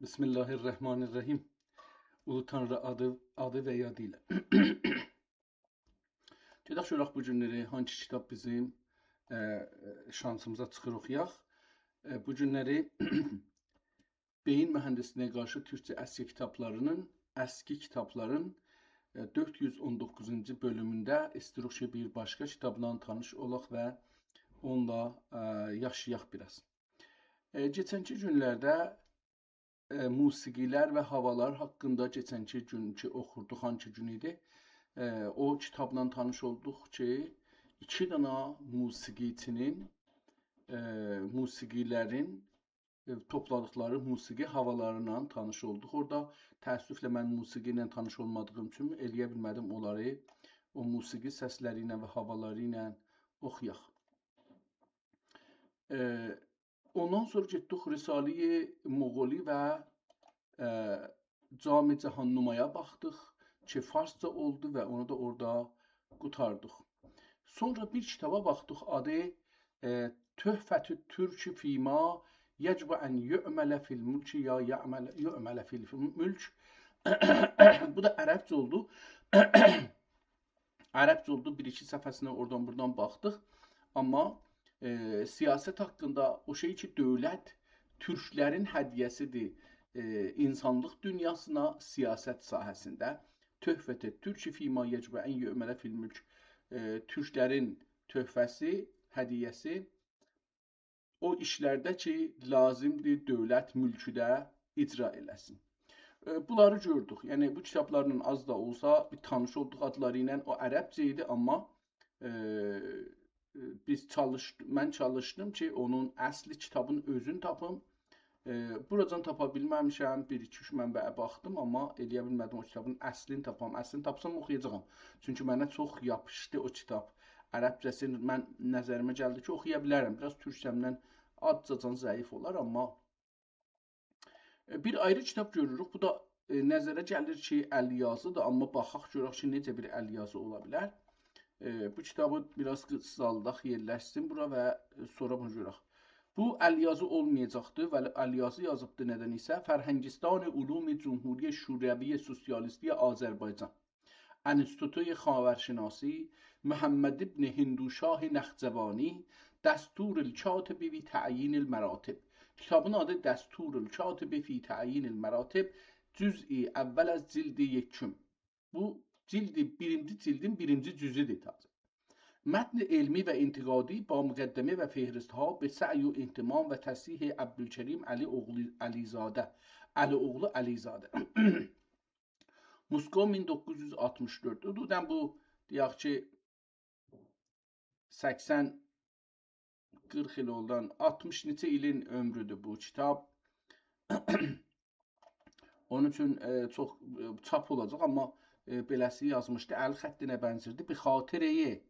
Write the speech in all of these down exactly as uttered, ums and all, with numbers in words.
بسم الله الرحمن الرحیم. اولو تانری آدی، آدی و یادی ایله. گئدک گؤرک بو گونلری هانسی کیتاب بیزیم، ائ، شانسیمیزا چیخیر اوخویاق. ائ، بو گونلری بئیین موهندیسلیگینه قارشی تورکجه اسکی کیتابلارینین، اسکی کیتابلارین، ائ، دؤرد یوز اون دوققوزونجو بؤلومونده ایستیروخ کی بیر باشقا کیتابلا تانیش اولاق و اونونلا، ائ، یاشایاق بیر آز. ائ، کئچنکی گونلرده، ائ، موسیقی‌لر و هاوالار حاقیندا کئچنکی گون کی اوخوردوق، هانسی گون ایدی، ائ، او کیتابلا تانیش اولدوق کی ایکی دنه موسیقی‌چی‌نین، ائ، موسیقی‌لرین، ائ، توپلادیقلاری موسیقی هاوالاری‌یلا تانیش اولدوق. اورادا تأسفله من موسیقی ایله تانیش اولمادیغیم اوچون ائلیه بیلمه‌دیم اونلاری او موسیقی سسلری ایله و هاوالاری ایله اوخویاق. ائ، اوندان سونرا گئتدیک رساله‌ی مغولی و، ائ، جام جهان‌نمایا باخدیق کی فارسجا اولدو و اونو دا اورادا قوتاردیق. سونرا بیر کیتابا باخدیق، آدی، ائ، تحفة الترک فیما یجب ان یعمل فی الملک یا یعمل، یعمل فی الملک. بو دا عربجه اولدو. عربجه اولدو، بیر-ایکی صفحه‌سینه اورادان بورادان باخدیق. آمما، ائ، سیاست حاقیندا او شئی کی دؤولت تورکلرین هدیه‌سی‌دیر، ائ، اینسانلیق دونیاسینا سیاست ساحه‌سینده. تحفة الترک فیما یجب ان یعمل فی الملک، ائ، تورکلرین تحفه‌سی، هدیه‌سی او ایشلرده کی لازیمدیر دؤولت مولکده اجرا ائله‌سین. ائ، بونلاری گؤردوک. یعنی بو کیتابلارلا آز دا اولسا بیر تانیش اولدوق آدلاری ایله. او عربجه ایدی، آمما، ائ، ائ، بیز چالیش-، من چالیشدیم کی اونون اصلی کیتابین اؤزونو تاپیم. ائ، بوراجان تاپا بیلمه‌میشم، بیر، ایکی، اوچ منبعه باخدیم، آمما ائلیه بیلمه‌دیم او کیتابین اصلینی تاپام. اصلینی تاپسام اوخویاجاغام. چونکی منه چوخ یاپیشدی او کیتاب. عربجه‌سینی من، نظریمه گلدی کی اوخویا بیلرم. بیر آز تورکجه‌مدن آزجاجان ضعیف اولار، آمما، ائ، بیر آیری کیتاب گؤروروک. بو دا، ائ، نظره گلیر کی ال‌یازی‌دیر، آمما باخاق گؤرک کی نئجه بیر ال‌یازی اولا بیلر. ائ، بو کیتابی بیر آز قیسالداق، یئرلشسین بورا و، ائ، سونرا بونو گؤرک. بو ال‌یازی اولمایاجاقدی، ولی ال‌یازی یازیبدی ندن ایسه: فرهنگستان علوم جمهوری شوروی سوسیالیستی آذربایجان، انستیتوی خاورشناسی، محمد ابن هندوشاه نخجوانی، دستور الکاتب فی تعیین المراتب. کیتابین آدی دستور الکاتب فی تعیین المراتب، جزء اول از جلد یکم. بو جلد، بیرینجی جلدین بیرینجی جزئی‌دیر تازه. متن علمی و انتقادی با مقدمه و فهرست‌ها به سعی و اهتمام و تصحیح عبدالکریم علی اوغلو علیزاده، علی اوغلو علیزاده. مسکو مین دوققوز یوز آلتمیش دؤرد. حدوداً بو، دئیک کی، سکسن، قیرخ ایل اولدان، آلتمیش نئچه ایلین عؤمرودور بو کیتاب. اونون اوچون، ائ، چوخ، ائ، چاپ اولاجاق، آمما، ائ، بئله‌سی یازمیشدی. ال خطینه بنزیردی. به خاطره‌ی،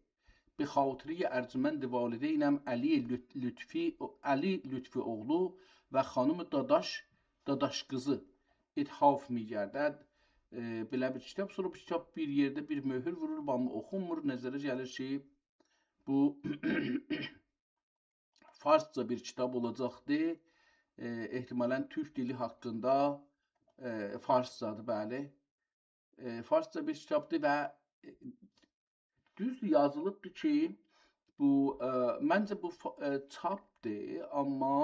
به خاطره‌ی ارجمند والدینم علی لط-، لطفی، علی لطفی اوغلو و خانم داداش، داداش قیزی اتحاف می‌گردد. ائ، بئله بیر کیتاب. سونرا بو کیتاب بیر یئرده بیر مؤهور وورولوب، آمما اوخونمور. نظره گلیر کی بو فارسجا بیر کیتاب اولاجاقدی. ائ، احتمالاً تورک دیلی حاقیندا، ائ، فارسجادیر، بلی. ائ، فارسجا بیر کیتابدیر و، ائ، دوز یازیلیبدیر کی بو، ائ، منجه بو فا-، ائ، چاپدیر، آمما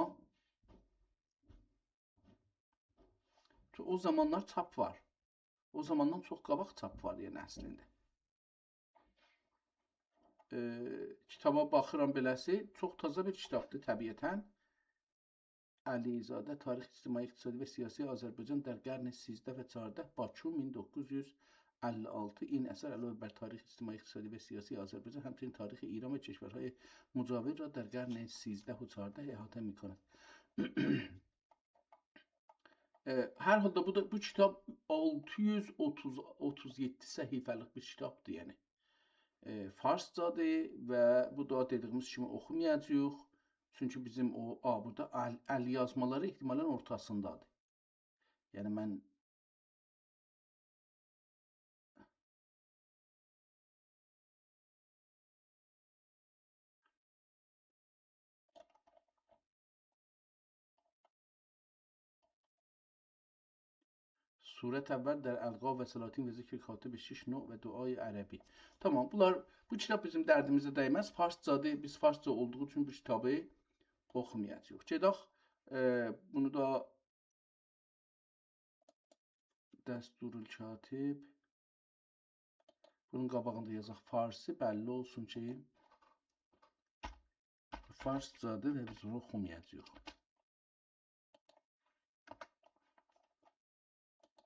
او زامانلار چاپ وار. او زاماندان چوخ قاباق چاپ وار، یعنی اصلینده. ائ، کیتابا باخیرام بئله‌سی، چوخ تازه بیر کیتابدیر طبیعتاً. علیزاده، تاریخ اجتماعی، اقتصادی و سیاسی آذربایجان در قرن سیزده و چهارده، باکو، مین دوققوز یوز اللی آلتی. این اثر علاوه بر تاریخ اجتماعی، اقتصادی و سیاسی آذربایجان، همچنین تاریخ ایران و کشورهای مجاور را در قرن سیزده و چهارده احاطه می‌کند. ائ، هر حالدا بو دا، بو کیتاب آلتی یوز اوتوز، اوتوز یئددی صفحه‌لیک بیر کیتابدیر، یعنی. ائ، فارسجادیر و بو دا دئدیگیمیز کیمی اوخومایاجاغیق. چونکی بیزیم او، آ، بورادا ال، ال یازمالاری احتمالاً اورتاسیندادیر. یعنی من صورت اول در القاب و سلاطین و ذکر کاتب شش نوع و دعای عربی. تامام، بونلار، بو کیتاب بیزیم دردیمیزه دیمز. فارسجادیر، بیز فارسجا اولدوغو اوچون بو کیتابی اوخومایاجاغیق. گئدک، ائ، بونو دا دستورالکاتب. بونون قاباغیندا یازاق فارسی، بللی اولسون کی، فارسجادیر و بیز بونو اوخومایاجاغیق.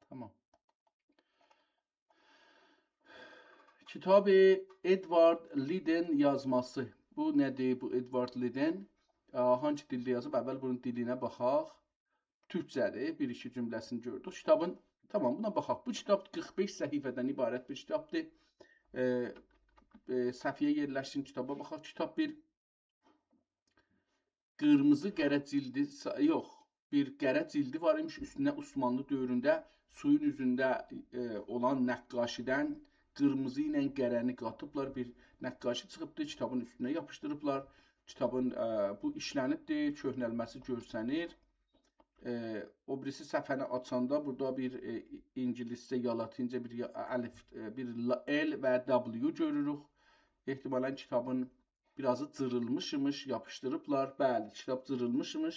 تامام. کیتابی ادوارد لیدن یازماسی. بو نه‌دیر، بو ادوارد لیدن؟ آ، هانگی دیلده یازیب؟ اول بونون دیلینه باخاق. تورکجه‌دیر، بیر-ایکی جمله‌سینی گؤردوک. کیتابین، تامام، بونا باخاق. بو کیتاب قیرخ بئش صفحه‌دن عبارت بیر کیتابدیر. ائ، ائ، صفحه‌یه یئرلشدیرین، کیتابا باخاق. کیتاب بیر قیرمیزی قره جیلدی، سا-، یوخ، بیر قره جیلدی وار ایمیش، اوستونده عثمانلی دؤورونده سویون اوزونده، ائ، اولان نقاشی‌دن قیرمیزی ایله قره‌نی قاتیبلار، بیر نقاشی چیخیبدی، کیتابین اوستونه یاپیشدیریبلار. کیتابین، ائ، بو ایشلنیبدی، کؤهنلمه‌سی گؤرسنیر. ائ، او بیریسی صفحه‌نی آچاندا بورادا بیر، ائ، اینگیلیسجه، یا لاتینجه بیر یا-، الف، ائ، بیر لا-، L و W گؤروروک. احتمالاً کیتابین بیر آزی جیریلمیشمیش، یاپیشدیریبلار. بلی، کیتاب جیریلمیشمیش.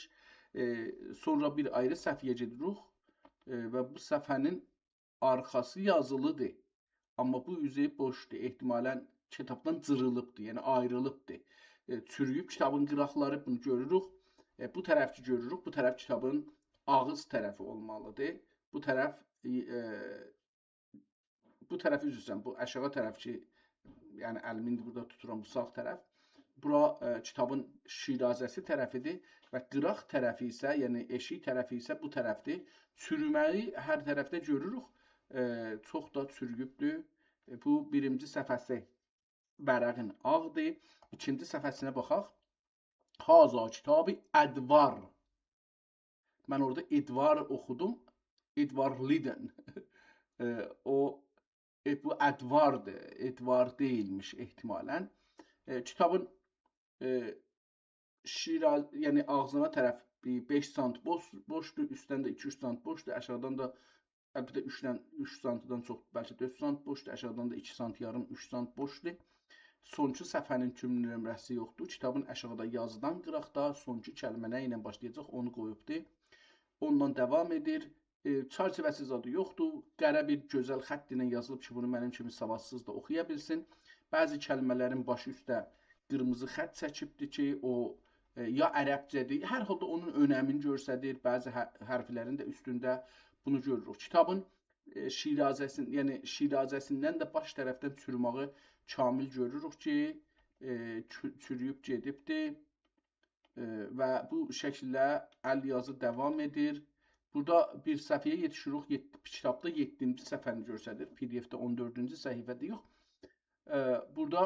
ائ، سونرا بیر آیری صفحه‌یه گئدیریک. ائ، و بو صفحه‌نین آرخاسی یازیلیدیر. آمما بو اوزو بوشدور. احتمالاً کیتابدان جیریلیبدیر، یعنی آیریلیبدیر. ائ، چورویوب کیتابین قیراقلاری، بونو گؤروروک. ائ، بو طرف کی گؤروروک، بو طرف کیتابین آغیز طرفی اولمالیدیر. بو طرف، ائ، بو طرف، عذر ایسته‌ییرم، بو آشاغی طرف کی، یعنی الیمی ایندی بورادا توتورام، بو ساغ طرف. بورا، ائ، کیتابین شیرازه‌سی طرفیدیر و قیراق طرفی ایسه، یعنی ائشیک طرفی ایسه بو طرفدیر. چورومه‌یی هر طرفده گؤروروک. ائ، چوخ دا چورویوبدور. ائ، بو بیرینجی صفحه‌سی ورقین آغدیر. ایکینجی صفحه‌سینه باخاق. هذا کتاب ادوار. من اورادا ادوار اوخودوم. ادوارد لیدن. ائ، او، ائ، بو ادواردیر. ادوار دئییلمیش احتمالاً. ائ، کیتابین، ائ، شیراز-، یعنی آغزینا طرف بیر بئش سانت بوش-، بوشدور، اوستدن ده ایکی اوچ سانت بوشدور، آشاغیدان دا، البته، اوچدن، اوچ سانتدان چوخ، بلکه دؤرد سانت بوشدور، آشاغیدان دا ایکی سانت یاریم، اوچ سانت بوشدور. سونکی صفحه‌نین توم نمره‌سی یوخدور. کیتابین آشاغیدا یازیدان قیراقدا سونکی کلمه نه ایله باشلایاجاق، اونو قویوبدور. اوندان داوام ائدیر. ائ، چرچیوه‌سی زادی یوخدور. قره بیر گؤزل خط ایله یازیلیب کی، بونو منیم کیمی سوادسیز دا اوخویا بیلسین. بعضی کلمه‌لرین باشی اوسته قیرمیزی خط چکیبدیر کی، او، ائ، یا عربجه‌دیر، هر حالدا اونون اؤنمینی گؤستریر. بعضی ح-، حرفلرین ده اوستونده بونو گؤروروک. کیتابین، ائ، شیرازه‌سین-، یعنی شیرازه‌سیندن ده باش طرفدن چوروماغی کامل گؤروروک کی، ائ، چو-، چورویوب گئدیبدیر. ائ، و بو شکیلده ال یازی داوام ائدیر. بورادا بیر صفحه‌یه یئتیشیریک، یئت-، کیتابدا یئددینجی صفحه‌نی گؤستریر. پی دی اف‌ده اون دؤردونجو صفحه‌ده‌ییک. ائ، بورادا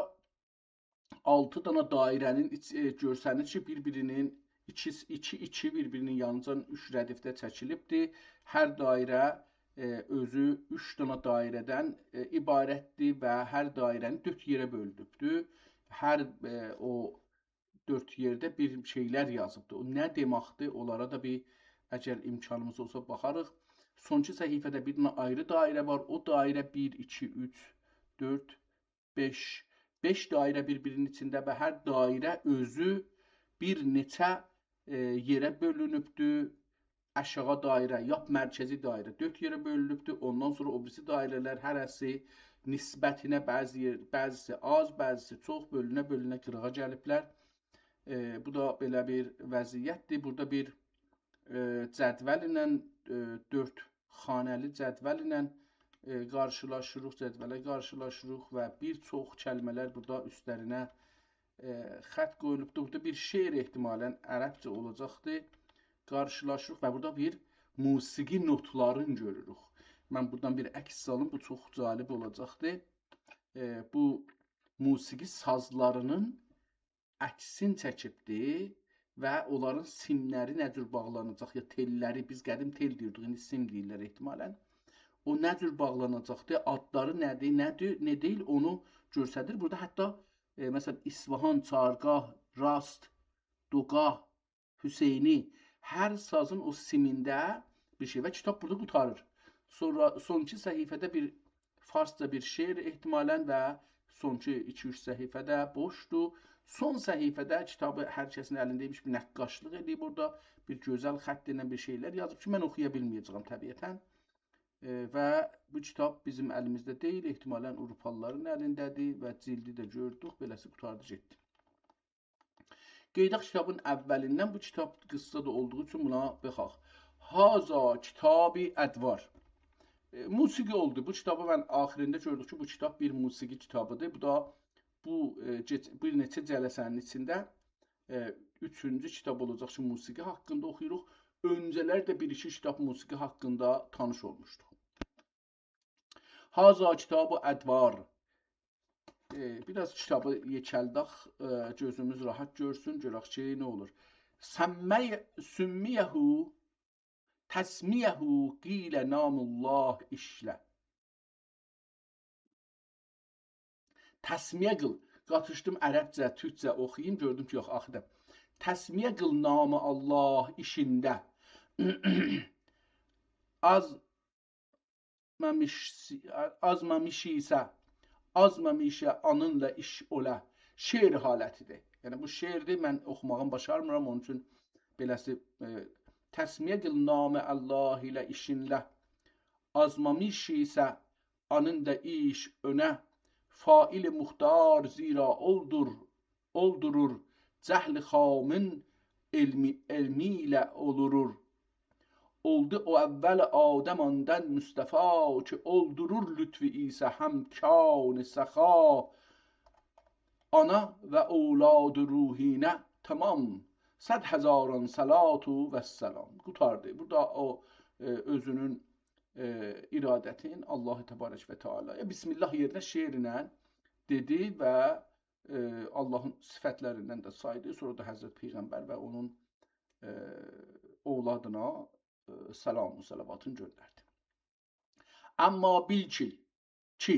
آلتی دانا دایره‌نین ایچ-، ائ، گؤرسنیر کی، بیر-بیرینین ایکی، ایکی، ایکی بیر-بیرینین یانینجان اوچ ردیفده چکیلیبدیر. هر دایره، ائ، اؤزو اوچ دانا دایره‌دن، ائ، عبارتدیر و هر دایره‌نی دؤرد یئره بؤلونوبدور. هر، ائ، او دؤرد یئرده بیر شئیلر یازیبدیر. او نه دئمکدیر؟ اونلارا دا بیر، اگر امکانیمیز اولسا، باخاریق. سونکی صفحه‌ده بیر دنه آیری دایره وار. او دایره بیر، ایکی، اوچ، دؤرد، بئش، بئش دایره بیر-بیرینین ایچینده و هر دایره اؤزو بیر نئچه، ائ، یئره بؤلونوبدور. آشاغی دایره، لاپ مرکزی دایره دؤرد یئره بؤلونوبدور. اوندان سونرا او بیریسی دایره‌لر هره‌سی نسبتینه، بعضی یئر، بعضیسی آز، بعضیسی چوخ، بؤلونه-بؤلونه قیراغا گلیبلر. ائ، بو دا بئله بیر وضعیتدیر. بورادا بیر، ائ، جدول ایله، ائ، دؤرد خانه‌لی جدول ایله، ائ، قارشیلاشیریق، جدوله قارشیلاشیریق و بیر چوخ کلمه‌لر بورادا اوستلرینه، ائ، خط قویولوبدور. بورادا بیر شعر احتمالاً عربجه اولاجاقدیر. قارشیلاشیریق و بورادا بیر موسیقی نوتلارینی گؤروروک. من بورادان بیر عکس سالیم، بو چوخ جالب اولاجاقدیر. ائ، بو موسیقی سازلارینین عکسین چکیبدی و اونلارین سیملری نه جور باغلاناجاق، یا تئللری، بیز قدیم تئل دئییردیک، ایندی سیم دئییرلر احتمالاً. او نه جور باغلاناجاقدی، آدلاری نه‌دیر، نه دئ-، نه دئییل، اونو گؤستریر. بورادا حتی، ائ، مثلاً، اصفهان، چهارگاه، راست، دوگاه، حسینی، هر سازین او سیمینده بیر شئی و کیتاب بورادا قوتاریر. سونرا سونکی صفحه‌ده بیر فارسجا بیر شعر احتمالاً و سونکی ایکی-اوچ صفحه‌ده بوشدور. سون صفحه‌ده کیتابی هر کسین الینده‌یمیش، بیر نقاشلیق ائله‌ییب اورادا، بیر گؤزل خط ایله بیر شئیلر یازیب کی، من اوخویا بیلمه‌یه‌جه‌یم طبیعتاً. ائ، و بو کیتاب بیزیم الیمیزده دئییل، احتمالاً آوروپالیلارین الینده‌دیر و جیلدی ده گؤردوک، بئله‌سی قوتاردی گئتدی. قئییداق کیتابین اوّلیندن، بو کیتاب قیسسا دا اولدوغو اوچون بونا باخاق. هذا کتاب ادوار. ائ، موسیقی اولدو. بو کیتابی من آخیرینده گؤردوک کی، بو کیتاب بیر موسیقی کیتابیدیر. بو دا بو، ائ، کئچ-، بیر نئچه جلسه‌نین ایچینده، ائ، اوچونجو کیتاب اولاجاق کی، موسیقی حاقیندا اوخویوروق. اؤنجه‌لر ده بیر-ایکی کیتاب موسیقی حاقیندا تانیش اولموشدوق. هذا کتاب ادوار. ائ، بیر آز کیتابی یئکلدک، ائ، گؤزوموز راحت گؤرسون، گؤرک کی، نه اولور. سمّی-، سمّیه، تسمیه قیل نام الله ایشله. تسمیه قیل. قاتیشدیم عربجه، تورکجه اوخویوم، گؤردوم کی، یوخ، آخیردا. تسمیه قیل نام الله ایشینده. آز ممیش-، آزمامیش ایسه، آزمامیشه آنینلا ایش اوله. شعر حالتیدیر. یعنی، بو شعردیر، من اوخوماغین باشارمیرام، اونون اوچون بئله‌سی، ائ، تسمیه قیل نام الله ایله ایشینله. آزمامیش ایسه آنین دا ایش اؤنه، فاعل مختار زیرا اولدور، اولدورور، جهل خامین علمی، علمی ایله اولورور. اولدو او اول آدم آندان مصطفی، کی اولدورور لطفو ایسه هم کان سخا. آنا و اولاد روحینه تمام، صد هزاران صلات و السلام. قوتاردی. بورادا او، ائ، اؤزونون، ائ، ارادتین الله تبارک و تعالی. ائ، بسم الله یئرینه شعرله دئدی و، ائ، اللهین صفتلریندن ده سایدی. سونرا دا حضرت پیغمبر و اونون، ائ، اولادینا، ائ، سلام و صلواتین گؤندردی. اما بیل کی، کی،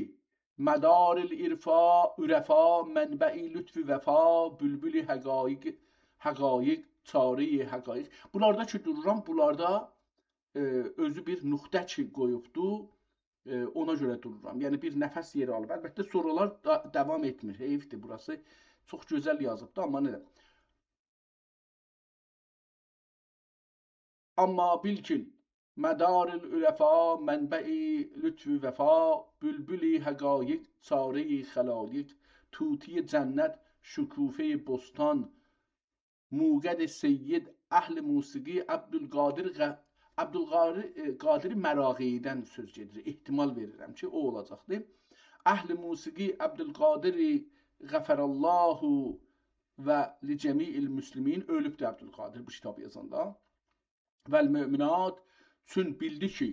مدار العرفا، عرفا، منبع لطف وفا، بلبل حقایق، حقایق، چاره‌ی حقایق. بونلاردا کی دورورام، بونلاردا، ائ، اؤزو بیر نقطه کی قویوبدو، ائ، اونا گؤره دورورام. یعنی بیر نفس یئری آلیب. البته، سونرالار دا داوام ائتمیر. حئیفدیر، بوراسی چوخ گؤزل یازیبدی، آمما نه ده. اما بیل کی، مدار العرفا، منبع لطف وفا، بلبل حقایق، چاره‌ی خلایق، طوطی جنت، شکوفه‌ی بستان، موقد سید، اهل موسیقی، عبدالقادر غ-، عبدالقادر، ائ، قادر مراغی‌دن سؤز گئدیر. احتمال وئریرم کی، او اولاجاقدیر. اهل موسیقی، عبدالقادر غفر الله و لجمیع المسلمین، اؤلوبدور عبدالقادر بو کیتابی یازاندا. و المؤمنات، چون بیلدی کی،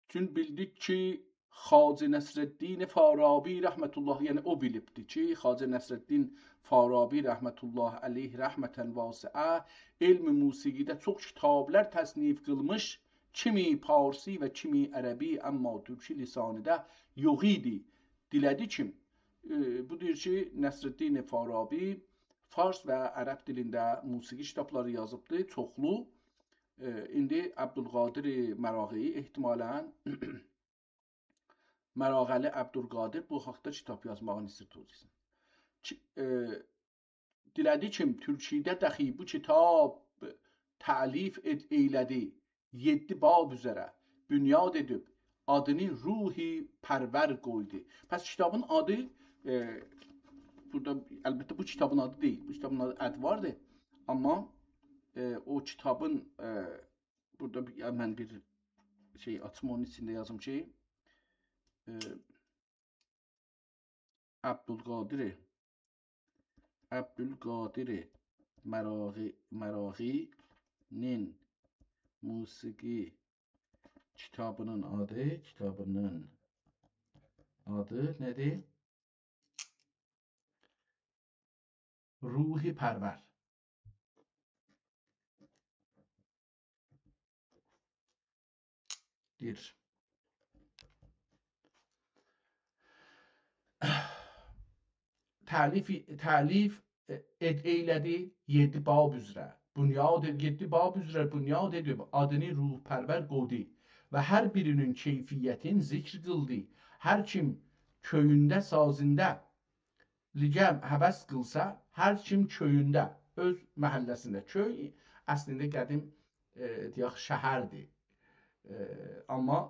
چون بیلدی کی، خواجه نصرالدین فارابی رحمة الله، یعنی او بیلیبدی کی، خواجه نصرالدین فارابی رحمة الله علیه، رحمة واسعة، علم موسیقی‌ده چوخ کیتابلار تصنیف قیلمیش، کیمی پارسی و کیمی عربی، اما تورکی لسانی‌ده یوخ ایدی. دیله‌دی کی، ائ، بو دئییر کی، نصرالدین فارابی فارس و عرب دیلینده موسیقی کیتابلاری یازیبدی، چوخلو. ائ، ایندی عبدالقادر مراغی احتمالاً، مراغلی عبدالقادر بو حاقدا کیتاب یازماغینی ایسته‌ییر توضیح ائتسین. کی-، ائ، دیله‌دی کی، تورکی‌ده دخی بو کیتاب تألیف ائد-، ائیله‌دی. یئددی باب اوزره بنیاد ائدیب، آدینی روح پرور قویدو. پس کیتابین آدی، ائ، بورادا، البته، بو کیتابین آدی دئییل. بو کیتابین آدی ادواردیر. آمما، ائ، او کیتابین، ائ، بورادا بیر، من بیر شئی آچیم، اونون ایچینده یازیم کی، ائ، عبدالقادر، عبدالقادر مراغی، مراغی‌نین موسیقی کیتابینین آدی، کیتابینین آدی نه‌دیر؟ روح پرور. دئییر. تألیف، تألیف ائد-، ائیله‌دی یئددی باب اوزره. بنیاد، یئددی باب اوزره بنیاد ائدیب، آدینی روح پرور قویدو. و هر بیری‌نین کیفیتین ذکر قیلدی. هر کیم کؤیونده، سازنده‌لیگه هوس قیلسا، هر کیم کؤیونده، اؤز محله‌سینده، کؤی اصلینده قدیم، ائ، دئیک، شهردیر. ائ، آمما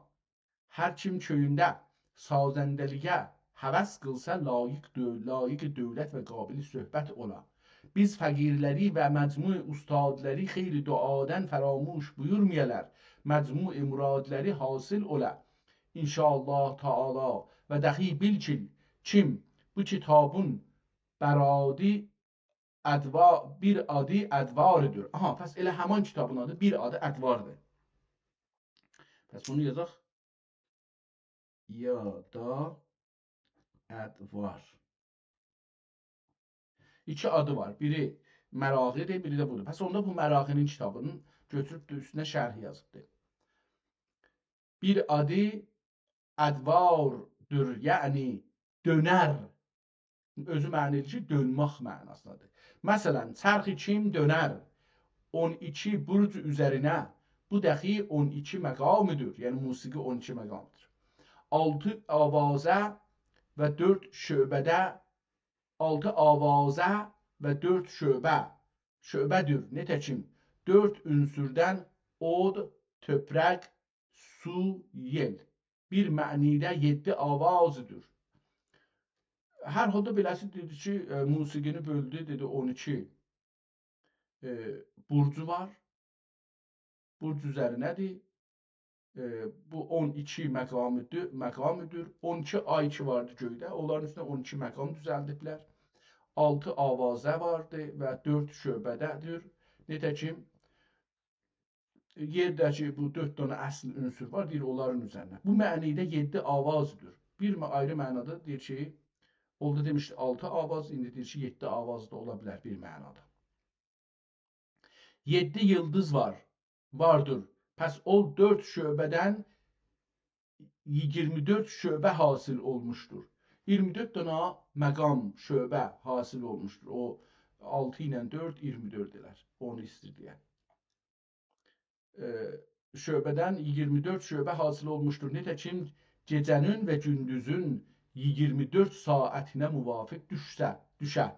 هر کیم کؤیونده سازنده‌لیگه هوس قیلسا، لایق دؤ-، لایق دولت و قابل صحبت اولا. بیز فقیرلری و مجموع اوستادلاری خیر دعادان فراموش بویورمایالار، مجموع مرادلاری حاصل اولا، ان‌شاءالله تعالی. و دخی بیل کی، کیم بو کیتابین بیر آدی ادوا-، بیر آدی ادواردیر. آها، پس ائله همان کیتابین آدی بیر آدی ادواردیر. پس بونو یازاق. یا دا ادوار. ایکی آدی وار. بیری مراغی‌دیر، بیری ده بودور. پس اوندا بو مراغی‌نین کیتابینین گؤتوروب ده اوستونه شرح یازیبدیر. بیر آدی ادواردور، یعنی دؤنر. اؤزو معنی ائله‌ییر کی، دؤنمک معناسیندادیر. مثلا، چرخ کیم دؤنر اون ایکی برج اوزرینه، بو دخی اون ایکی مقامی‌دیر. یعنی موسیقی اون ایکی مقامی‌دیر. آلتی آوازه و دؤرد شعبه‌ده، آلتی آوازه و دؤرد شعبه، شعبه‌دیر. نئته‌کیم، دؤرد عنصردن اود، توپراق، سو، یئل. بیر معنی‌ده یئددی آوازی‌دیر. هر حالدا بئله‌سی دئدی کی، ائ، موسیقینی بؤلدو، دئدی اون ایکی، ائ، برجو وار. برج اوزرینه‌دیر. ائ، بو اون ایکی مقامی‌دیر، مقامی‌دیر. اون ایکی آی کی واردی گؤیده، اونلارین اوستونه اون ایکی مقام دوزلدیبلر. آلتی آوازه واردی و دؤرد شعبه‌ده‌دیر. نئته‌کیم، یئرده کی بو دؤرد دنه اصل عنصر وار، دئییر اونلارین اوزرینه. بو معنی‌ده یئددی آوازی‌دیر. بیر مع-، آیری معنادا دئییر کی، اوندا دئمیشدی آلتی آواز، ایندی دئییر کی، یئددی آواز دا اولا بیلر بیر معنادا. یئددی یولدوز وار، واردیر. پس او دؤرد شعبه‌دن ایگیرمی دؤرد شعبه حاصل اولموشدور. ایگیرمی دؤرد دنه مقام، شعبه حاصل اولموشدور. او آلتی ایله دؤرد، ایگیرمی دؤرد ائلر. اونو ایستیر دئیه. ائ، شعبه‌دن ایگیرمی دؤرد شعبه حاصل اولموشدور. نئته‌کیم گئجه‌نین و گوندوزون ایگیرمی دؤرد ساعتینه موافق دوشسه، دوشه.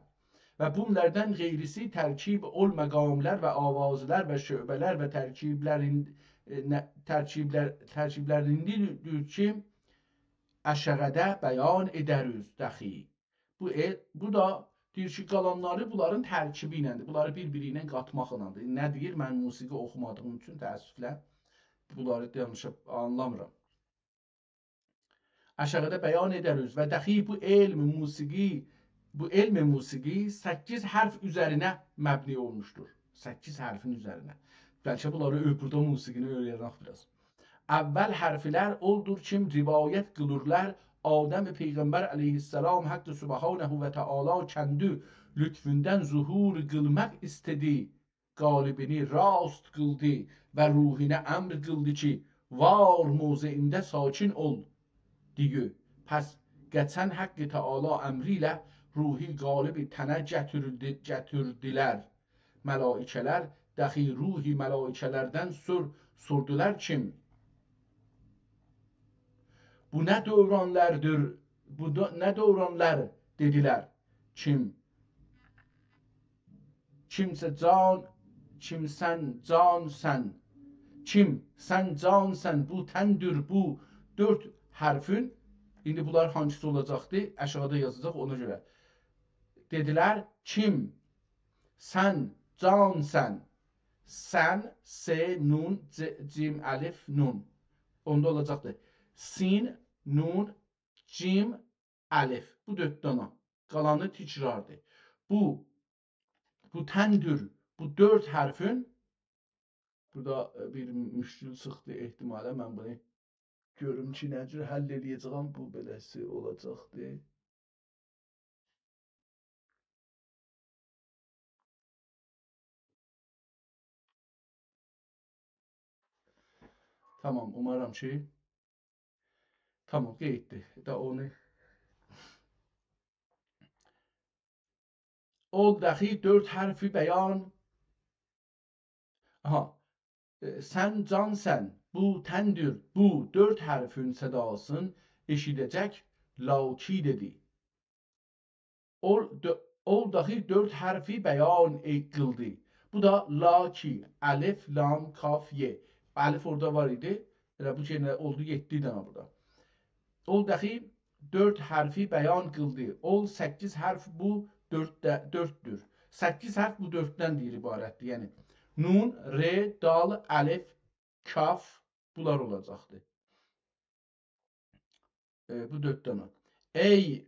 و بونلاردان غیریسی ترکیب اول مقاملار و آوازلار و شعبه‌لر و ترکیبلرین، ائ، نه، ترکیبلر، ترکیبلریندیر کی، اشاغیدا بیان ائدریز دخی. بو ائ، بو دا دئییر کی، قالانلاری بونلارین ترکیبی ایلندیر. بونلاری بیر-بیری ایله قاتماقلادیر. نه دئییر؟ من موسیقی اوخومادیغیم اوچون تأسفله بونلاری دانیشیب آنلامیرام. آشاغیدا بیان ائدریز و دخی بو علم موسیقی، بو علم موسیقی سککیز حرف اوزرینه مبنی اولموشدور. سککیز حرفین اوزرینه. بلکه بونلاری اؤ-، بورادا موسیقینی اؤیرنک بیر آز. اول حرفلر اولدور کیم روایت قیلیرلار، آدم پیغمبر علیه السلام حق سبحانه و تعالی کندی لطفوندن ظهور قیلماق ایسته‌دی، قالبینی راست قیلدی و روحینه امر قیلدی کی، وار موضعینده ساکن اول، دئییر. پس قاچان حق تعالی امری ایله روحی قالبی تنه گتیردی-، گتیردیلر. ملائکه‌لر دخی روحی ملائکه‌لردن سور-، سوردولار کیم؟ بو نه دورانلاردیر؟ بو دا نه دورانلار؟ دئدیلر. کیم؟ کیمسه جان، کیمسن جانسن. کیم؟ سن جانسن، بو تندیر، بو دؤرد حرفین، ایندی بونلار هانسیسی اولاجاقدی؟ آشاغیدا یازاجاق، اونا گؤره. دئدیلر، کیم؟ سن جانسن. سن، س، نون، ج-، جیم، الف، نون. اوندا اولاجاقدی. سین، نون، جیم، الف. بو دؤرد دانا. قالانی تکراردیر. بو، بو تندیر، بو دؤرد حرفین، بورادا، ائ، بیر مشکل چیخدی احتمالا. من بونو گؤروم کی، نه جور حل ائله‌یه‌جه‌یم. بو بئله‌سی اولاجاقدی. تامام، اومارام کی، تامام، قئییتدی. دا اونو اول دخی دؤرد حرفی بیان. آها. ائ، سن جانسن، بو تندیر، بو دؤرد حرفین صداسین ائشیده‌جک لاکی دئدی. اول، دؤ-، اول داخی دؤرد حرفی بیان ائ-، قیلدی. بو دا لاکی، الف، لام، کاف، یه. الف اورادا وار ایدی. ائله بو یئنه اولدو یئددی دنه بورادا. اول داخی دؤرد حرفی بیان قیلدی. اول سککیز حرف، بو دؤرد ده، دؤرددور. سککیز حرف بو دؤرددن دئییر عبارتدیر. یعنی نون، ر، دال، الف، کاف، بونلار اولاجاقدی. ائ، بو دؤرد دنه. ای،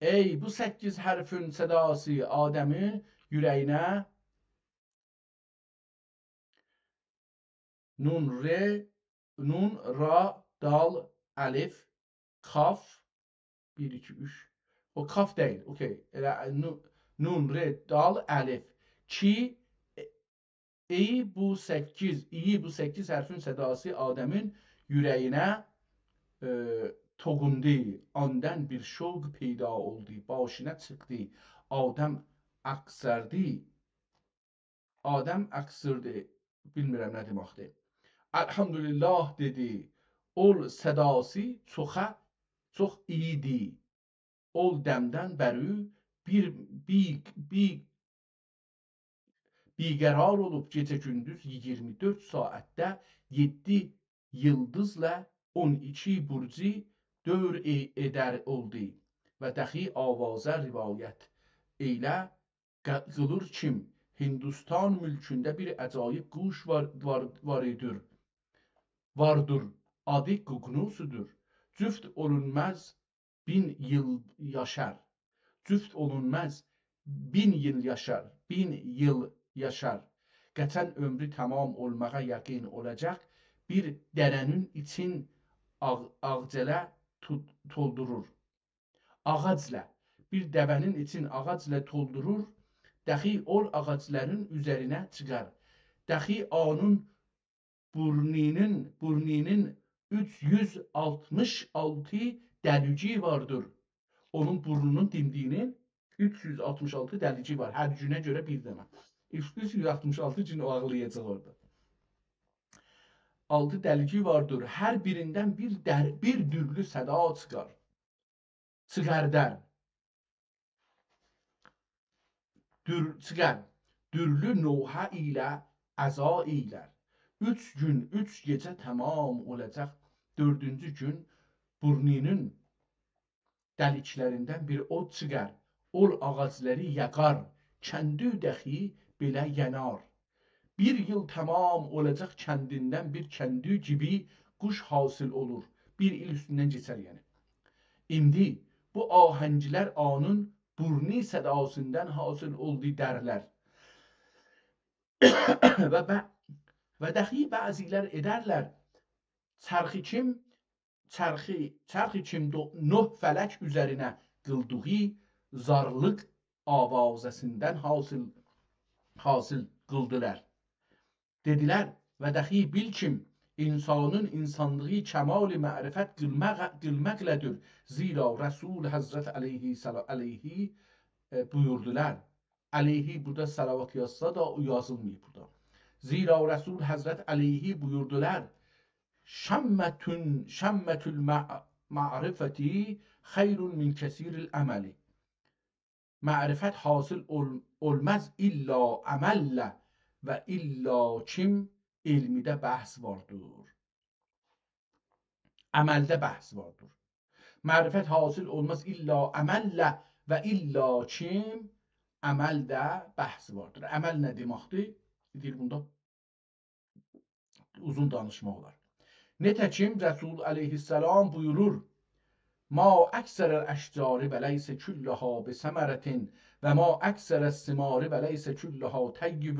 ای، بو سککیز حرفین صداسی آدمین اوره‌یینه نون، ر، نون، را، دال، الف، کاف، بیر، ایکی، اوچ. او کاف دئییل، اوکئی. ائله نو-، نون، ر، دال، الف. کی، ای، بو سککیز، ای، بو سککیز حرفین صداسی آدمین اوره‌یینه، ائ، توغوندو. آندان بیر شوق پیدا اولدو، باشینا چیخدی. آدم اقصردی. آدم اقصردی. بیلمیرم نه دئمکدیر. «الحمدلله» دئدی. اول صداسی چوخا، چوخ ایدی. اول دمدن بری بیر، بیر، بیر، بی‌قرار اولوب گئجه گوندوز اییرمی دؤرد ساعتده یئددی ییلدیزلا اون ایکی بورجو دؤور ائ-، ائدر اولدو و داخی آوازه روایت ائیله ق-، قیلیر کیم، هندوستان مولکونده بیر عجایب قوش وار، وار، وار ایدیر. واردیر، آدی قوقنوسودور. جفت اولونماز، بین ایل یاشار. جفت اولونماز، بین ایل یاشار، بین ایل یاشار. قچن عؤمرو تمام اولماغا یقین اولاجاق بیر دره‌نین ایچین آغ-، آغجله تو-، تولدورور. آغاجلا، بیر دره‌نین ایچین آغاجلا تولدورور، داخی اول آغاجلارین اوزرینه چیخار. داخی اونون بورنونون، بورنونون اوچ یوز آلتمیش آلتی دلیگی واردیر. اونون بورنونون دیمدیگینین اوچ یوز آلتمیش آلتی دلیگی وار. هر گونه گؤره بیر دنه. اوچ یوز آلتمیش آلتی گون او آغلایاجاق اورادا. آلتی دلیگی واردیر. هر بیریندن بیر در-، بیر دورلو صدا چیخار. چیخاردار. دور-، چیخار. دورلو نوحه ایله عزا ائیلر. اوچ گون، اوچ گئجه تمام اولاجاق. دؤردونجو گون بورنونون دلیکلریندن بیر اود چیخار. اول آغاجلاری یاغار. کندی داخی بئله یانار. بیر ایل تمام اولاجاق کندیندن بیر کندی گیبی قوش حاصل اولور. بیر ایل اوستوندن کئچر، یعنی. ایندی بو آهنگلر اونون بورنو صداسیندان حاصل اولدو درلر. و ب-، و داخی بعضیلر ائدرلر. چرخی کیم، چرخی، چرخی کیم دو-، نه فلک اوزرینه قیلدیغی زارلیق آوازه‌سیندن حاصل، حاصل قیلدیلار. دئدیلر: «و داخی بیل کیم، انسانین انسانلیغی کمال معرفت قیلماق-، قیلماقلادیر.» زیرا رسول حضرت علیه سلا-، علیه، ائ، بویوردولار. علیه بورادا صلوات یازسا دا، او یازیلماییب بورادا. زیرا رسول حضرت علیه بویوردولار: «شمة، شمة المع-، معرفة خیر من کثیر العمل.» معرفت حاصل اول-، اولماز الا عملله و الا کیم علمده بحث واردیر. عملده بحث واردیر. معرفت حاصل اولماز الا عملله و الا کیم عملده بحث واردیر. عمل نه دئمکدیر؟ دئییر، بوندا اوزون دانیشماق اولار. نئته‌کیم رسول علیه‌السلام بویورور: «ما أکثر الأشجار و لیس کلها بثمرة، و ما أکثر الثمار و لیس کلها طیب،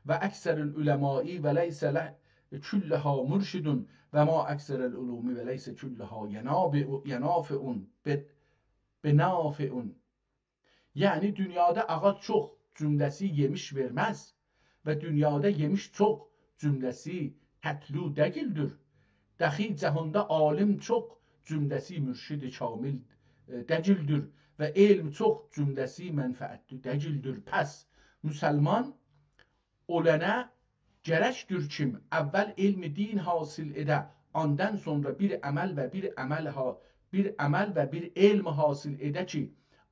و أکثر العلماء و لیس ل-، کلها مرشد، و ما أکثر العلوم و لیس کلها ینابع-، ینافع ب-، بنافع.» یعنی، دونیادا آغاج چوخ، جمله‌سی یئمیش وئرمز و دونیادا یئمیش چوخ، جمله‌سی تدلی دئییلدیر. داخی جهاندا عالم چوخ، جمله‌سی مرشد کامل، ائ، دئییلدیر و علم چوخ، جمله‌سی منفعتلی دئییلدیر. پس، مسلمان اولانه گرکدیر کیم اول علم دین حاصل ائده، آندان سونرا بیر عمل و بیر عمل ها-، بیر عمل و بیر علم حاصل ائده کی،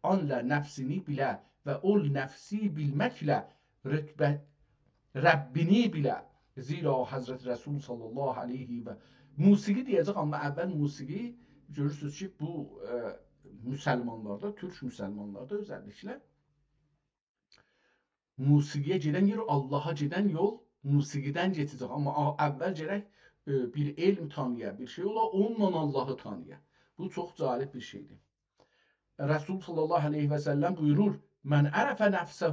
آنلا نفسینی بیله و اول نفسی بیلمکله رتبه، ربّینی بیله. زیرا حضرت رسول صلی الله علیه و، موسیقی دئیه‌جک، آمما اول موسیقی، گؤرورسونوز کی، بو، ائ، مسلمانلاردا، تورک مسلمانلاردا اؤزللیکله موسیقی‌یه گئدن یئر، آللاها گئدن یول موسیقی‌دن کئچه‌جک. آمما آ-، اول گرک، ائ، بیر علم تانییا، بیر شئی اولا، اونونلا آللاهی تانییا. بو چوخ جالب بیر شئیدیر. رسول صلی الله علیه و سلم بویورور: «من عرف نفسه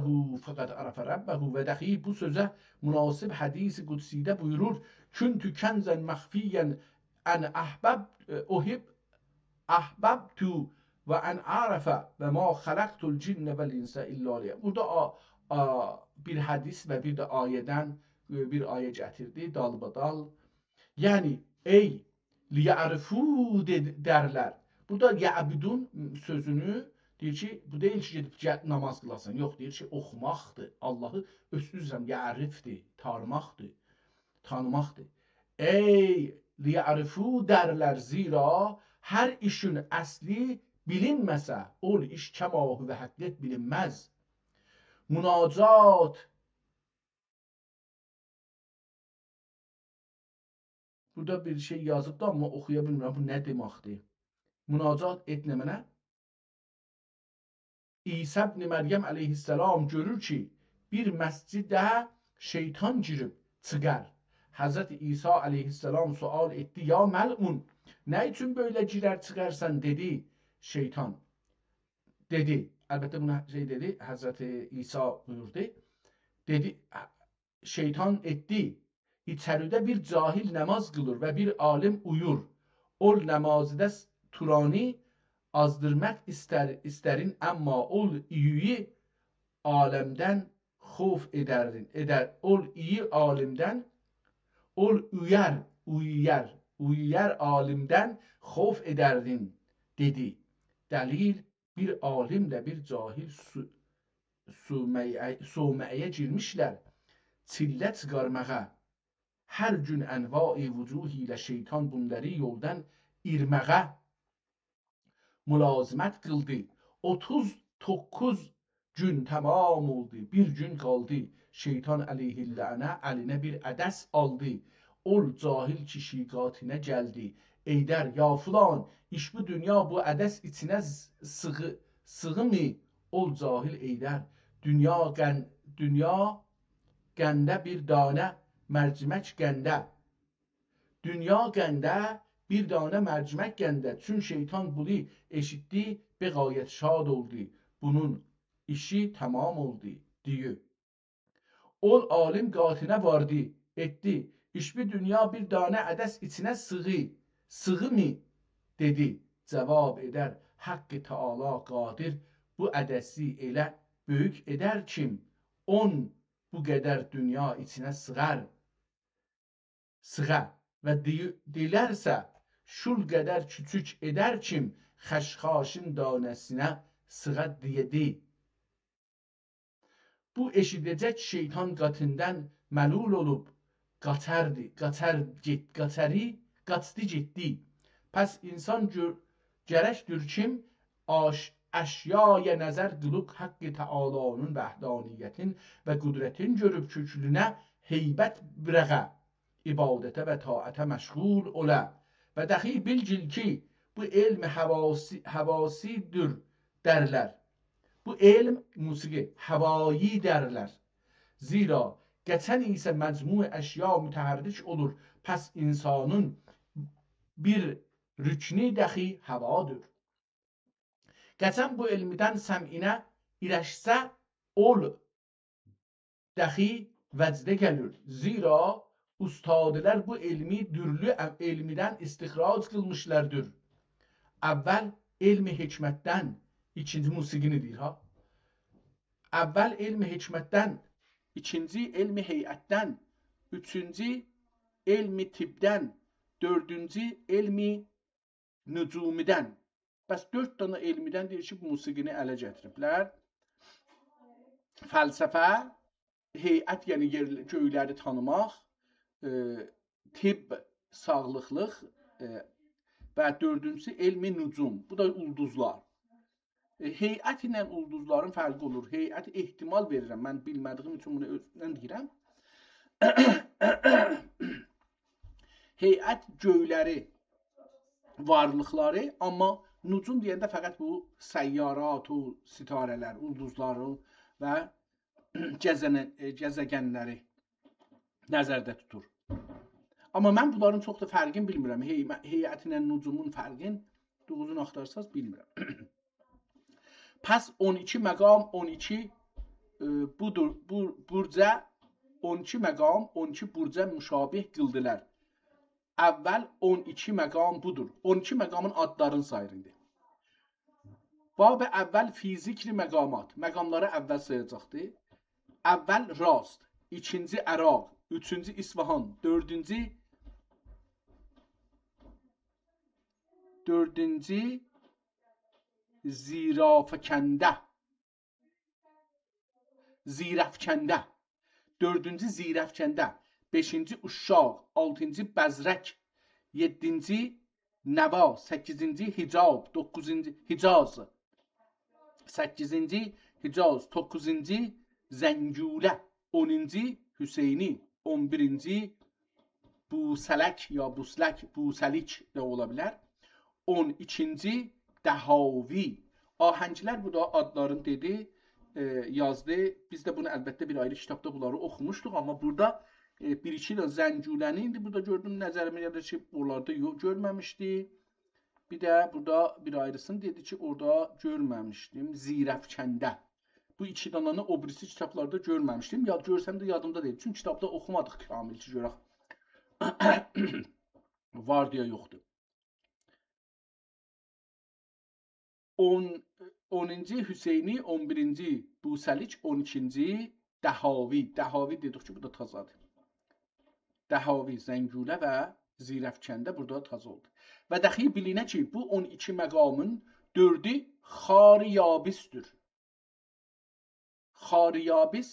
فقد عرف ربه.» و داخی بو سؤزه مناسب حدیث قدسی‌ده بویورور: «کنت کنزا مخفیا ان احببت، احب، احببت و ان اعرف و ما خلقت الجن والانس الا لیعبدون.» بورادا آ-، آ-، بیر حدیث و بیر ده آیه‌دن، ائ، بیر آیه گتیردی، دالبادال. یعنی، ای، لیعرفو دئ-، دئرلر. بورادا یعبدون سؤزونو دئییر کی، بو دئییل کی، گئدیب گل-، ناماز قیلاسان. یوخ، دئییر کی، اوخوماقدیر. آللاهی اؤز-، عذر ایسته‌ییرم، یعرفدیر، تارماقدیر، تانیماقدیر. ای، لیعرفو دئرلر، زیرا هر ایشین اصلی بیلینمه‌سه، اول ایش کما هو حقیقت بیلینمز. مناجات. بورادا بیر شئی یازیبدی، آمما اوخویا بیلمیرم، بو نه دئمکدیر؟ مناجات ائت نمنه؟ عیسی ابن مریم علیه‌السلام گؤرور کی، بیر مسجده شیطان گیریب چیخار. حضرت عیسی علیه‌السلام سؤال ائتدی: «یا ملعون، نه اوچون بئله گیرر چیخارسان؟» دئدی شیطان. دئدی، البته بونا شئی دئدی، حضرت عیسی بویوردو. دئدی، شیطان ائتدی: «ایچریده بیر جاهل نماز قیلیر و بیر عالم اویور. اول نمازیده س-، تورانی آزدیرماق ایستر، ایسترین، آمما اول اویویی عالمدن خوف ائدردین، ائدر، اول اویویی عالمدن، اول اویار، اویار، اویار عالمدن خوف ائدردین.» دئدی: دلیل، بیر عالمله بیر جاهل سو-، صومعه-، صومعه‌یه گیرمیشلر چیلله چیخارماغا. هر گون انواع وجوه ایله شیطان بونلاری یولدان ایرمه‌یه ملازمت قیلدی. اوتوز دوققوز گون تمام اولدو، بیر گون قالدی. شیطان علیه‌اللعنه الینه بیر عدس آلدی. اول جاهل کیشی قاتینه گلدی. ای دئر: «یا فلان، ایش بو دونیا بو عدس ایچینه س-، سیغی-، سیغیمی؟» اول جاهل ای دئر: «دونیا قن-، دونیا قنده بیر دانه مرجمک قنده. دونیا قنده، بیر دانه مرجمک قنده.» چون شیطان بونو ائشیتدی، به غایت شاد اولدو. بونون ایشی تمام اولدو، دئییر. اول عالم قاتینه واردی، ائتدی: «ایش بو دونیا بیر دانه عدس ایچینه سیغی، سیغیمی؟» دئدی. جواب ائدر: «حق تعالی قادر بو عدسی ائله بؤیوک ائدر کیم، اون بو قدر دونیا ایچینه سیغار، سیغا و دی-، دیلرسه شول قدر کوچوک ائدر کیم، خشخاشین دانه‌سینه سیغا» دئدی. بو ائشیده‌جک شیطان قاتیندان ملول اولوب قاچاردی، قاچار گئت-، قاچاری، قاچدی گئتدی. پس انسان گؤ-، گرکدیر کیم آش-، اشیایا نظر قیلیب حق تعالی‌نین وحدانیتین و قدرتین گؤروب کؤکلونه هیبت وئره، عبادته و طاعته مشغول اولا. و داخی بیلگیل کی، بو علم حواسی، حواسی‌دیر دئرلر. بو علم، موسیقی، هوایی دئرلر. زیرا قاچان ایسه مجموع اشیا متحرک اولور، پس انسانین بیر رکنی داخی هوادیر. قاچان بو علمدن سمعینه ایرشسه، اول داخی وجده گلیر. زیرا اوستادلار بو علمی دورلو ع-، علمدن استخراج قیلمیشلاردیر. اول علم حکمتدن، ایکینجی، موسیقینی دئییر ها. اول علم حکمتدن، ایکینجی علم هیئتدن، اوچونجو علم طبدن، دؤردونجو علم نجومیدن. پس دؤرد دنه علمیدن دئییر کی، بو موسیقینی اله گتیریبلر. فلسفه، هیئت، یعنی یئر، گؤیلری تانیماق، ائ، طب، ساغلیقلیق، ائ، و دؤردونجوسو علم نجوم. بو دا اولدوزلار. ائ، هیئت ایله اولدوزلارین فرقی اولور. هیئتی احتمال وئریرم. من بیلمه‌دیییم اوچون بونو اؤزومدن دئییرم. هیئت گؤیلری، وارلیقلاری، آمما نجوم دئینده فقط بو سیارات، او ستاره‌لر، اولدوزلاری و گزنه-، ائ، گزگنلری نظرده توتور. آمما من بونلارین چوخ دا فرقینی بیلمیرم. هی-، هیئت ایله نجومون فرقین دوغروسونو آختارساز بیلمیرم. پس اون ایکی مقام، اون ایکی، ائ، بودور، بو، برجه، اون ایکی مقام، اون ایکی برجه مشابه قیلدیلار. اول اون ایکی مقام بودور. اون ایکی مقامین آدلارینی ساییر ایندی. باب اول فی ذکر مقامات. مقاملاری اول سایاجاقدی. اول راست، ایکینجی عراق، اوچونجو اصفهان، دؤردونجو، دؤردونجو زیرافکنده. زیرافکنده. دؤردونجو زیرافکنده. بئشینجی اوشاق، آلتینجی بزرک، یئددینجی نوا، سککیزینجی حجاب، دوققوزونجو حجاز، سککیزینجی حجاز، دوققوزونجو زنگوله، اونونجو حسینی، اون بیرینجی بوسلک یا بوسلک، بوسلیک ده اولا بیلر. اون ایکینجی دهاوی. آهنگلر، بو دا آدلارین دئدی، ائ، یازدی. بیز ده بونو البته بیر آیری کیتابدا بونلاری اوخوموشدوق، آمما بورادا، ائ، بیر ایکی ده زنگوله‌نی ایندی بورادا گؤردوم، نظریمه گلیر کی، اونلاردا یو-، گؤرمه‌میشدی. بیر ده بورادا بیر آیریسینی دئدی کی، اورادا گؤرمه‌میشدیم، زیرافکنده. بو ایکی دانانی او بیریسی کیتابلاردا گؤرمه‌میشدیم. یا گؤرسم ده یادیمدا دئییل. چونکی کیتابدا اوخومادیق کامل کی، گؤرک وار یا یوخدور. اون، اونونجو حسینی، اون بیرینجی بوسلیک، اون ایکینجی دهاوی. دهاوی دئدیک کی، بو دا تازادیر. دهاوی، زنگوله و زیرافکنده بورادا تازا اولدو. و دخی بیلینه کی، بو اون ایکی مقامین دؤردو خار یابسدیر. خار یابس،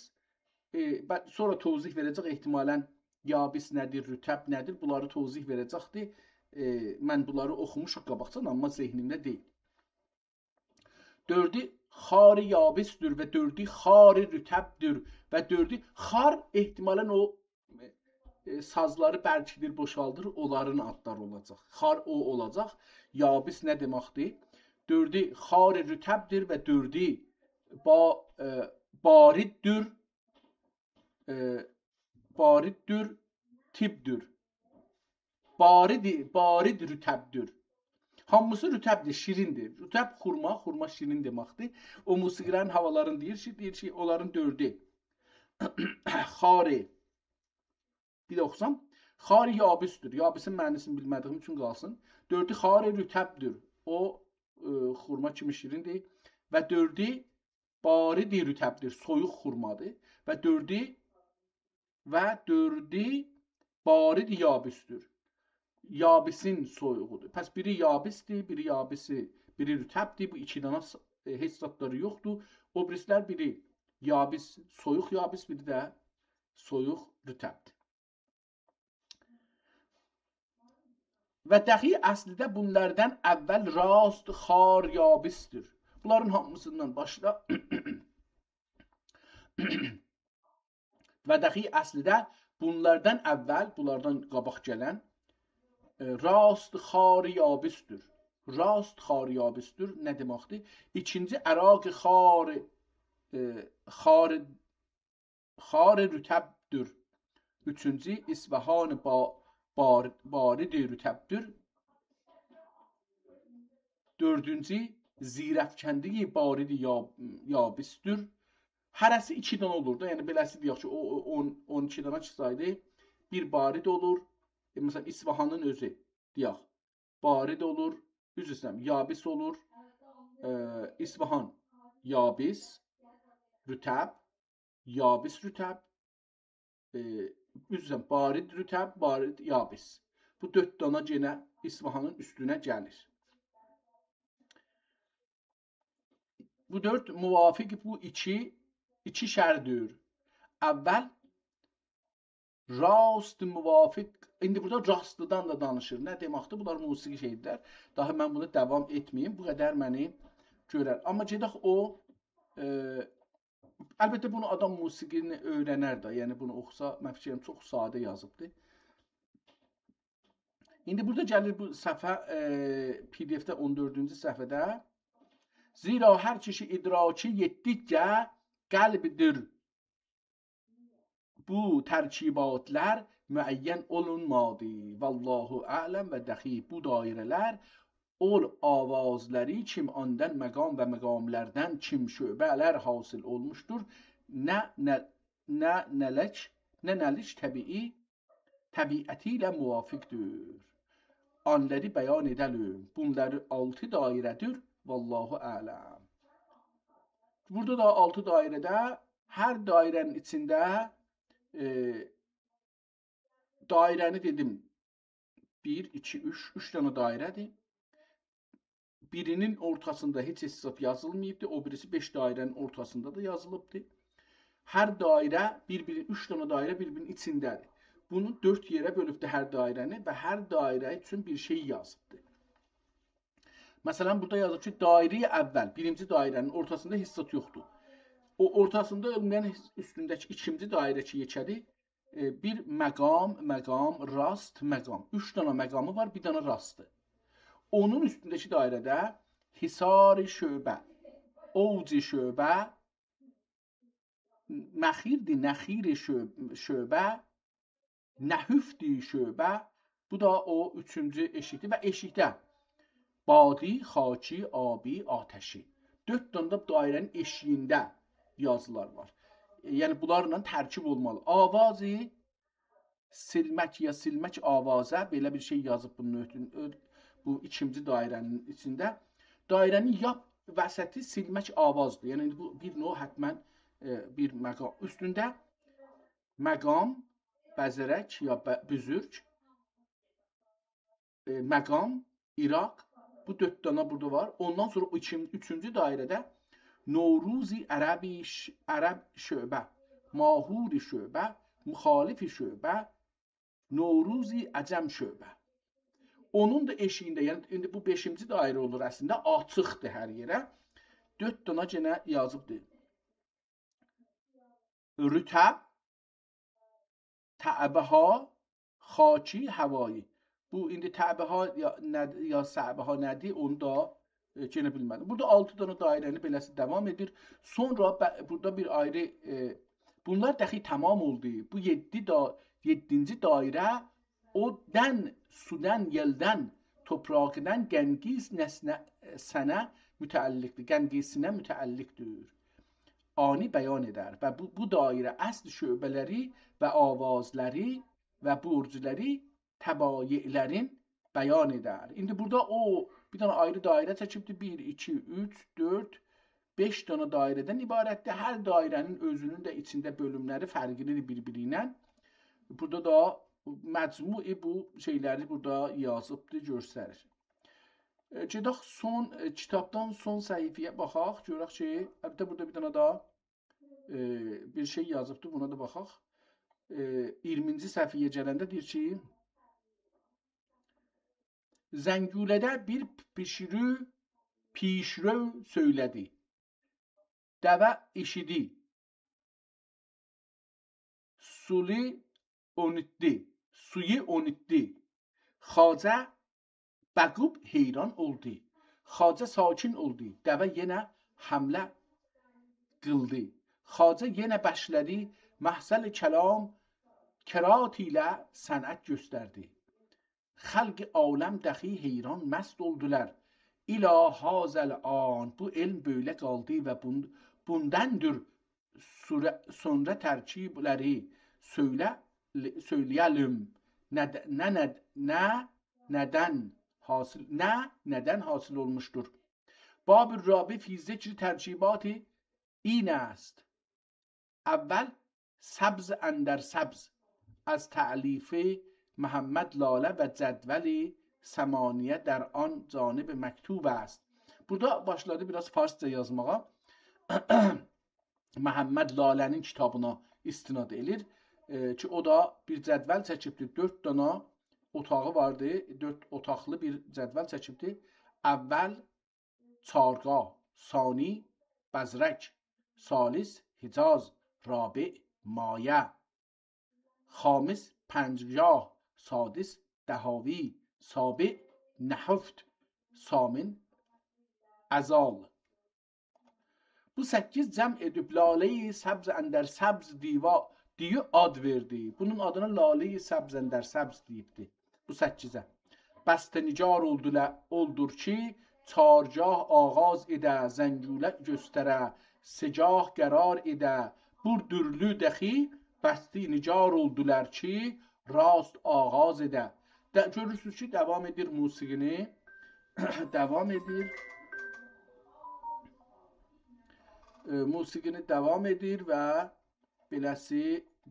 ائ، ب-، سونرا توضیح وئره‌جک احتمالاً. یابس نه‌دیر، رطب نه‌دیر، بونلاری توضیح وئره‌جکدیر. ائ، من بونلاری اوخوموشوق قاباقجادان، آمما ذهنیمده دئییل. دؤردو خار یابسدیر و دؤردو خار رطبدیر و دؤردو خار احتمالاً او، ائ، سازلاری برکیدیر، بوشالدیر، اونلارین آدلاری اولاجاق. خار او اولاجاق. یابس نه دئمکدیر؟ دؤردو خار رطبدیر و دؤردو با-، ائ، بارددیر، ائ، بارددیر، طبدیر. باردی، بارد رطبدیر. هامیسی رطبدیر، شیریندیر. رطب خورما، خورما شیرین دئمکدیر. او موسیقی‌لرین، هاوالارین دئییر کی، دئییر کی، اونلارین دؤردو. خاری. بیر ده اوخوسام. خاری یابسدیر. یابسین معنی‌سینی بیلمه‌دیییم اوچون قالسین. دؤردو خاری رطبدیر. او، ائ، خورما کیمی شیریندیر. و دؤردو باردی رطبدیر. سویوق خورمادیر. و دؤردو و دؤردو بارد یابسدیر. یابسین سویوغودور. پس بیری یابسدیر، بیری یابسی، بیری رطبدیر. بو ایکی دانا س-، ائ، هئچ زادلاری یوخدور. او بیریسی‌لر بیری یابس، سویوق یابس، بیری ده سویوق رطبدیر. و دخی اصلیده بونلاردان اول راست خار یابسدیر. بونلارین هامیسیندان باشلا. و دخی اصلیده بونلاردان اول، بونلاردان قاباق گلن، ائ، راست خار یابسدیر. راست خار یابسدیر نه دئمکدیر؟ ایکینجی عراق خار، ائ، خار، خار رطبدیر. اوچونجو اصفهان با-، بار-، بارد رطبدیر. دؤردونجو زیرافکنده بارد یا-، یابسدیر. هره‌سی ایکی دنه اولور دا، یعنی بئله‌سی دئیک کی، او، او اون، اون ایکی دنه چیخسایدی، بیر بارد اولور. ائ، مثلا، اصفهانین اؤزو، دئیک، بارد اولور، عذر ایسته‌ییرم، یابس اولور. ائ، اصفهان، یابس، رطب، یابس رطب، ائ، عذر ایسته‌ییرم، بارد رطب، بارد یابس. بو دؤرد دانا یئنه اصفهانین اوستونه گلیر. بو دؤرد موافق بو ایکی، ایکی‌شردیر. اول راست موافق، ایندی بورادا راستدان دا دانیشیر. نه دئمکدیر؟ بونلار موسیقی شئیدیرلر. داها من بونو داوام ائتمه‌ییم. بو قدر منی گؤرر. آمما گئدک او، ائ، البته بونو آدام موسیقینی اؤیرنر ده، یعنی بونو اوخوسا، من فیکریم چوخ ساده یازیبدی. ایندی بورادا گلیر بو صفحه، ائ، پی دی اف‌ده اون دؤردونجو صفحه‌ده. زیرا هر چیزی ادراکی یئتدیکجه قلبدیر بو ترکیباتلار معین اولونمادی. والله اعلم و دقیق بو دایره‌لر اول آوازلاری کیم آندان مقام و مقاملاردان کیم شعبه‌لر حاصل اولموشدور. نه، نه، نه نلک، نه نلک طبیعی، طبیعتی ایله موافقدیر. آنلاری بیان ائده‌لیم. بونلاری آلتی دایره‌دیر. والله اعلم. بورادا دا آلتی دایره‌ده هر دایره‌نین ایچینده، ائ، دایره‌نی دئدیم، بیر، ایکی، اوچ، اوچ دنه دایره‌دیر. بیرینین اورتاسیندا هئچ حساب یازیلماییبدی، او بیریسی بئش دایره‌نین اورتاسیندا دا یازیلیبدی. هر دایره بیر-بیرین، اوچ دنه دایره بیر-بیرینین ایچینده‌دیر. بونو دؤرد یئره بؤلوبدو هر دایره‌نی و هر دایره اوچون بیر شئی یازیبدی. مثلا، بورادا یازیب کی، دایره‌ی اول، بیرینجی دایره‌نین اورتاسیندا هئچ زاد یوخدور. او اورتاسیندا اولمایان هئچ، اوستونده‌کی ایکینجی دایره کی، یئکه‌دیر، ائ، بیر مقام، مقام، راست، مقام. اوچ دنه مقامی وار، بیر دنه راستدیر. اونون اوستونده‌کی دایره‌ده حصار شعبه، اوج شعبه، مخیردی، نخیر شعب-، شعبه، نهفتدی شعبه. بو دا او اوچونجو ائشیکدیر و ائشیکده بادی، خاکی، آبی، آتشی. دؤرد دنه ده دایره‌نین ائشیگینده یازیلار وار. یعنی، بونلارلا ترکیب اولمالی. آوازی سیلمک یا سیلمک آوازه، بئله بیر شئی یازیب بونون اؤتون-، اؤ-، بو ایکینجی دایره‌نین ایچینده. دایره‌نین لاپ وسطی سیلمک آوازدیر. یعنی، بو بیر نوع حتما، ائ، بیر مقام. اوستونده مقام، بزرک یا ب-، بزرگ، ائ، مقام، عراق. بو دؤرد دنه بورادا وار. اوندان سونرا او ایکین-، اوچونجو دایره‌ده نوروزی عربی ش-، عرب شعبه، ماهوری شعبه، مخالفی شعبه، نوروزی عجم شعبه. اونون دا ائشیگینده، یعنی ایندی بو بئشینجی دایره اولور اصلینده، آچیقدیر هر یئره. دؤرد دنه یئنه یازیبدیر. رطب، تعبه‌ها، خاکی، هوایی. بو ایندی تعبه‌ها یا، نه، یا صعبه‌ها نه‌دیر، اونو دا، ائ، یئنه بیلمه‌دیم. بورادا آلتی دنه دایره‌نی بئله‌سی داوام ائدیر. سونرا ب-، بورادا بیر آیری، ائ، بونلار داخی تمام اولدو. بو یئددی دا-، یئددینجی دایره اودان، سودان، یئلدن، توپراقدان، گنگیز نسنه، سنه متعلقدیر، گنگیسینه متعلقدیر. آنی بیان ائدر و بو، بو دایره اصل شعبه‌لری و آوازلاری و برجلری طبایعلرین بیان ائدر. ایندی بورادا او بیر دنه آیری دایره چکیبدی. بیر، ایکی، اوچ، دؤرد، بئش دنه دایره‌دن عبارتدیر. هر دایره‌نین اؤزونون ده ایچینده بؤلوملری فرقلیدیر بیر-بیری ایله. بورادا دا مجموع بو شئیلری بورادا یازیبدیر، گؤستریر. ائ، گئدک سون، ائ، کیتابدان سون صفحه‌یه باخاق، گؤرک کی، البته بورادا بیر دنه داها، ائ، بیر شئی یازیبدیر، بونا دا باخاق. ائ، اییرمینجی صفحه‌یه گلنده دئییر کی، زنگوله‌ده بیر پیشرو، پیشرو سؤیله‌دی. دوه ایشیدی. سولی اونوتدو. سویو اونوتدو. خواجه بقوب حیران اولدو. خواجه ساکین اولدو. دوه یئنه حمله قیلدی. خواجه یئنه بشله‌دی. محصل کلام کرات ایله صنعت گؤستردی. خلق عالم دخی حیران مست اولدولار. الی هذا الآن، بو علم بؤیله قالدی و بون-، بونداندیر سوره-، سونرا ترکیبلری سؤیله-، سؤیله‌یه‌لیم. نه د-، نه، نه، نه، ندن حاصل، نه ندن حاصل اولموشدور؟ باب الرابع فی ذکر ترکیبات این است. اول، سبز اندر سبز، از تألیف محمد لاله و جدول ثمانیه در آن جانب مکتوب است. بورادا باشلادی بیر آز فارسجا یازماغا. محمد لاله‌نین کیتابینا استناد ائله‌ییر. ائ، کی، او دا بیر جدول چکیبدیر. دؤرد دانا اوتاغی واردی. دؤرد اوتاقلی بیر جدول چکیبدی. اول چهارگاه، ثانی بزرگ، ثالث حجاز، رابع مایه، خامس پنجگاه، سادس دهاوی، سابع نهفت، ثامن ازال. بو سککیز جمع ائدیب لاله‌ی سبز اندر سبز دیوا، دیو آد وئردی. بونون آدینا لاله‌ی سبز اندر سبز دئییبدی. بو سککیزه. بسته نگار اولدولار، اولدور کی، چهارگاه آغاز ائده، زنگوله گؤستره، سه‌گاه قرار ائده. بو دورلو دخی بسته نگار اولدولار کی، راست آغاز ائده. ده، گؤرورسونوز کی، داوام ائدیر موسیقینی. داوام ائدیر. ائ، موسیقینی داوام ائدیر و بئله‌سی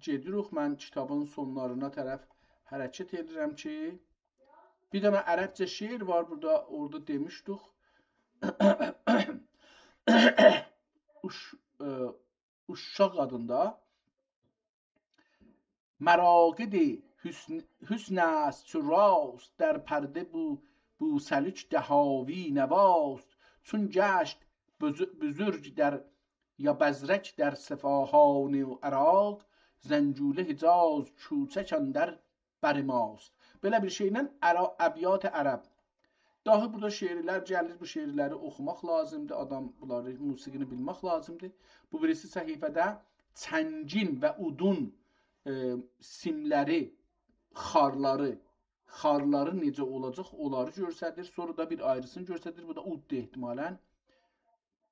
گئدیریک. من کیتابین سونلارینا طرف حرکت ائدیرم کی، بیر دنه عربجه شعر وار بورادا، اورادا دئمیشدیک. اوش-، ائ، اوشاق آدیندا. مراقد حسن، حسن است چو راست، در پرده بو، بو سلک دهاوی نواست. چون گشت بز-، بزرگ در، یا بزرگ در صفاهان و عراق، زنگوله حجاز کوچک اندر بر ماست. بئله بیر شئیله عرا-، ابیات عرب. داهی بورادا شعرلر گلیر، بو شعرلری اوخوماق لازیمدیر، آدام بونلاری، موسیقینی بیلمک لازیمدیر. بو بیریسی صفحه‌ده چنگین و اودون، ائ، سیملری، خارلاری، خارلاری نئجه اولاجاق، اونلاری گؤستریر. سونرا دا بیر آیریسینی گؤستریر. بو دا اوددور احتمالاً.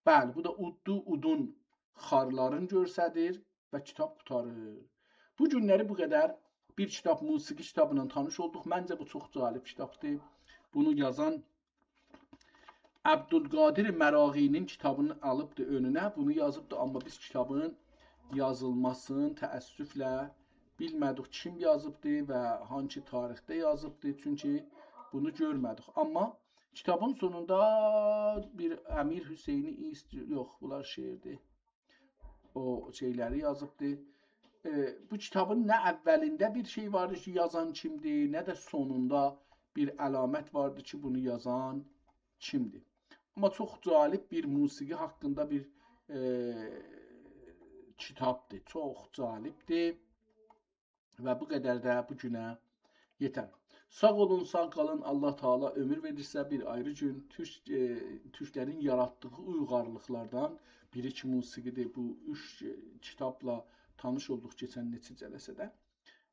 بلی، بو دا اوددور، اودون خارلارینی گؤستریر و کیتاب قوتاریر. بو گونلری بو قدر بیر کیتاب، موسیقی کیتابی ایله تانیش اولدوق. منجه بو چوخ جالب کیتابدیر. بونو یازان عبدالقادر مراغی‌نین کیتابینی آلیبدی اؤنونه، بونو یازیبدی، آمما بیز کیتابین یازیلماسینی تأسفله بیلمه‌دیک کیم یازیبدی و هانسی تاریخده یازیبدی، چونکی بونو گؤرمه‌دیک. آمما کیتابین سونوندا بیر امیر حسینی ایست-، یوخ، بونلار شعردیر. او شئیلری یازیبدی. ائ، بو کیتابین نه اولینده بیر شئی واردی کی، یازان کیمدیر، نه ده سونوندا بیر علامت واردی کی، بونو یازان کیمدیر. آمما چوخ جالب بیر موسیقی حاقیندا بیر، ائ، کیتابدیر. چوخ جالبدیر. و بو قدر ده بو گونه یئتر. ساغ اولون، ساغ قالین. الله تعالی عؤمور وئریرسه، بیر آیری گون تورک، ائ، تورکلرین یاراتدیغی اویغارلیقلاردان بیری کی، موسیقی‌دیر. بو اوچ، ائ، کیتابلا تانیش اولدوق کئچن نئچه جلسه‌ده.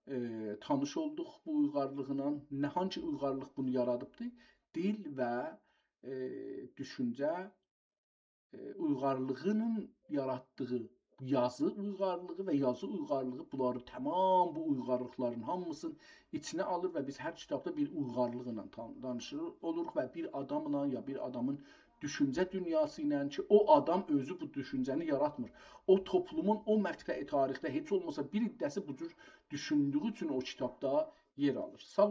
ائ، تانیش اولدوق بو اویغارلیقلا. نه، هانسی اویغارلیق بونو یارادیبدی؟ دیل و، ائ، دوشونجه ائ، اویغارلیغینین یاراتدیغی یازی اویغارلیغی و یازی اویغارلیغی، بونلاری تمام بو اویغارلیقلارین هامیسینی ایچینه آلیر و بیز هر کیتابدا بیر اویغارلیقلا تان-، تانیش اولوروق و بیر آداملا یا بیر آدامین دوشونجه دونیاسی ایله کی، او آدام اؤزو بو دوشونجه‌نی یاراتمیر. او توپلومون او مقطع تاریخده هئچ اولماسا بیر حیصه‌سی بو جور دوشوندویو اوچون او کیتابدا یئر آلیر. ساغ